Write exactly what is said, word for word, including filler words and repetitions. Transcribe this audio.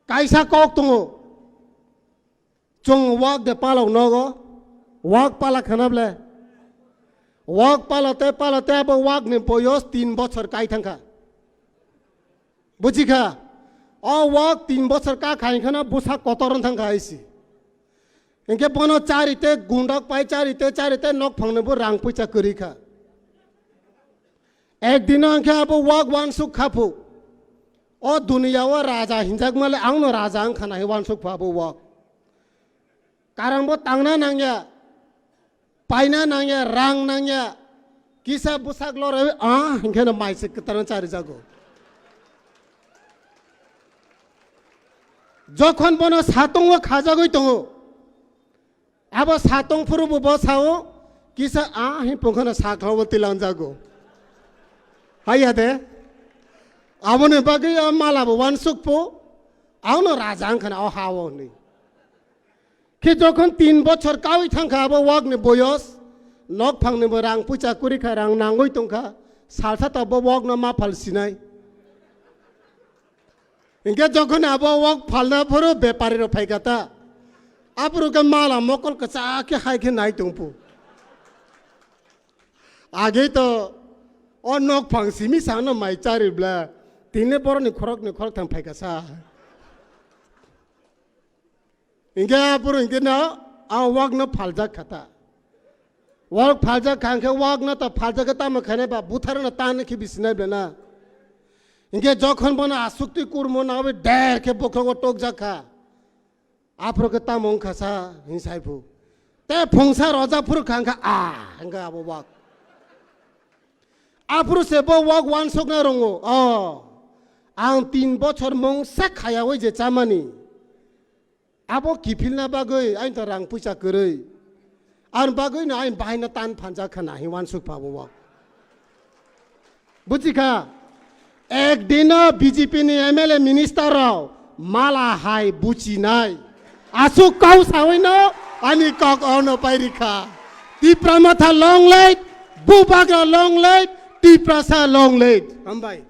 Kaisa kok tongo. Chwng wak de palok nogo. Wak pala khana ble. Wak palote palote abo wak ni boyos tin bochor kai thangkha. Buji kha? O wak tin bochor ka khai khana busa kotor wng thangkha aisi. Hinkhe bono charite gundok pai charite charite nok phangni bo rang puisa kwrwi kha. Ekdino hinkhe abo wak wansuk kha phu. O duniya o raja hinjak male angno raja wng khana hi wansuk phu abo wak. Karang bo tangna nangya, paina nangya, rang nangya, kisa bwsak lorwi ah hinkhe no mai se kwtaro chari jago. Jokhon bono satungo khajagwi tongo, abo satung phuru bo bo sao, kisa ah hin pungkhano sakha bo tilang jago. Haiya de, aboni bagwi o mala bo wansuk phu, angno raja wng khana o ha o hinwi. Khe jokhon tin bochor kaui thangkha abo wak ni boyos, nok phang ni bo rang puisa kwrwi kha, rang nangwi tongkha, salsa ta bo wak no ma phal sinai. Hinkhe jokhon abo wak phalna phuru bepari rok phaikha ta, aphuru khe mala mokol kwchak khe hai khe nai tongphu. Agei to o nok phang simi sano mai chari bla, tini boroni khorok ni khorok thang phaikha sa. Hinkhe aphuru hinkhe no a wak no phaljak kha ta. Wak phaljak kha hinkhe wak no ta phaljak khe tamo khainai ba buthar no tan khe bisinai bla na. Hinkhe jokhon bono asukti kurmo nawi der khe bokhrogo tokjak kha. Aphuru khe tamo wngkha sa hin sai phu. Te phungsa roja phuru kha hinkhe a hinkhe abo wak. Aphuru se bo wak wansukna rongo. O, ang tin bochor mungsa khayawi je chamani. Abo kiphilna bagwi aini to rang puisa kwrwi. Ar bagwi no aini bahaino tan phanjak khana hi wansuk pha bo wak. Buji kha? Ek dino B J P ni M L A minister rok mala hai buchinai. Asuk kau sawi no ani kok ono pai rikha. Tipra Motha long live, Bubagra long live, Tiprasa long live. Hambai.